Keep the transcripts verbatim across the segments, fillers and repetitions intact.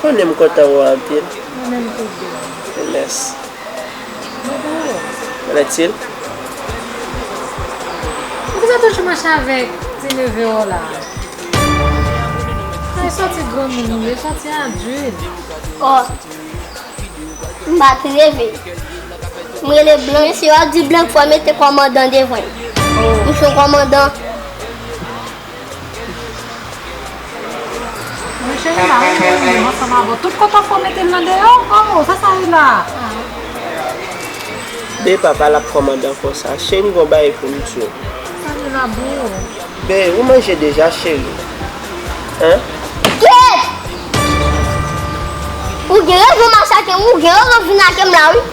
Konnen m kontan wè w anpil. Mwen menm tou, Bill. Mèsi. Mwen tou. Konnen Til? Poukisa w toujou mache avèk ti neve w la? Ay, sòti granmoun ou ye, sòti adilt. Oh, m pa ti neve. M rele Blan. Mesye yo ap di Blan fò mete kòmandan devan. Oh. M se yon kòmandan. Mwen cheri la, wi, mwen menm ansanm avè w. Tout kote w fò mete l nan deyò. Oh, sa sa ye la? Ben papa l ap kòmandan konsa. Cheri, gon bagay pou m di w. Sa ye la, bro? Ben, ou manje deja, cheri? Hein? Kèt! Ou gen rezon mache ak m, ou gen rezon vin ak m la, wi.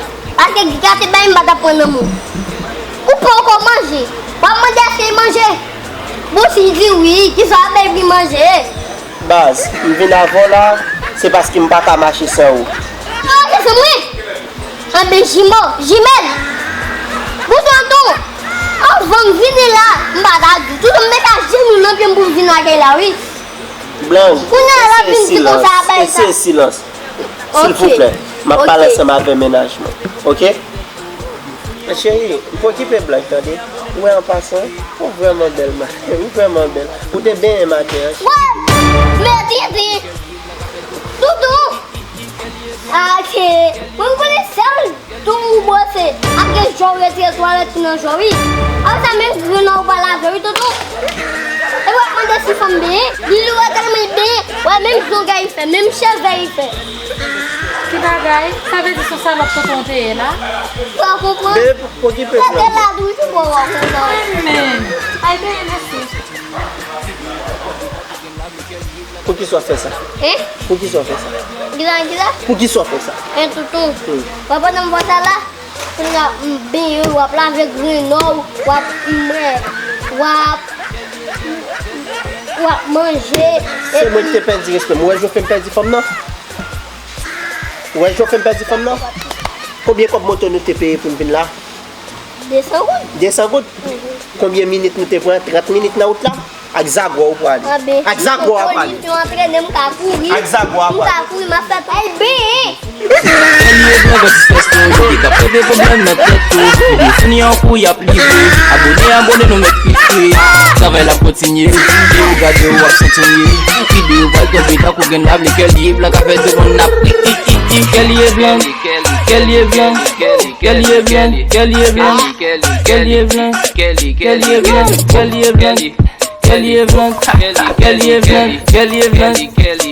Paske Gita te bay m pa t ap pran nan men w. Ou poko manje. W ap mande èske l manje? Bon, si l di wi, kisa w ap bay pou l manje? Baz, m vin avè w la, se paske m pa ka mache san ou. Ah, se sa mwen! Anben, jimo, jimèl! Bon, tonton, anvan m vini la, m pa ta di. Tonton, m met ajenou nan pye m pou m vin lakay la, wi. Blan, kounye a l ap vin di konsa, bay sa. Eseye silans. Silvouplè, m ap pale ansanm avè mennaj mwen, oke? Cheri, m pokipe blag, tande. Ou wè, an pasan, ou vrèman bèl maten, ou vrèman bèl. Ou te benyen maten an. Wè, mèdi, toutou. Ake, mwen m konnen sèl tou ou bwose. Ake, jò w retire twalèt ou nan jò, wi. Apre sa, menm grenn ou pa lave, wi, toutou. E w ap mande si fanm benyen, li lou wè tèlman li benyen, wè menm zongèy li fè, menm cheve li fè. Ki bagay? Sa vle di se salòp tonton w te ye la? Ou pa konprann? Bebe, pokipe blan. Sa te la toujou bon, w a konprann. Men, ay, bebe, mèsi. Poukisa w fè sa? Hein? Poukisa w fè sa? Gila, gila. Poukisa w fè sa? Hein, toutou. Hmm. Wè pandan m fè sa la, kounye a, m benyen, w ap lave grenn ou, w ap, m, w ap, w ap manje. Se mwen ki te pèdi respè m. Ou wè jan w fè m pèdi fanm nan? Ou wè jan w fè m pèdi fanm nan? Konbyen kòb moto nou te peye pou n vin la? De san goud. De san goud? Mhm. Konbyen minit nou te pran? Trant minit nan wout la? Ak zagwa w prale. Ak zagwa w prale. Polis yo antrene m ka kouri. Ak zagwa w prale. M ka kouri, m ap fè pay benyen. Kèl ye blan, gwo ti strès nou, yo ki ka pote pwoblèm nan tèt ou. Li fini an kou, y ap livre. Abone, abone, nou mèt kite. Travay la kontinye. Videyo gade, w ap kontinye. Videyo pral tonbe tankou grenn lav, li kèl ye blan, ka fè tout moun ap ri, ri, ri, ri. Kèl ye blan, kèl ye blan, kèl ye blan, kèl ye blan, kèl ye blan, kèl ye blan, kèl ye blan, kèl ye blan, kèl ye blan, kèl ye blan,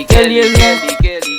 kèl ye blan, kèl ye blan.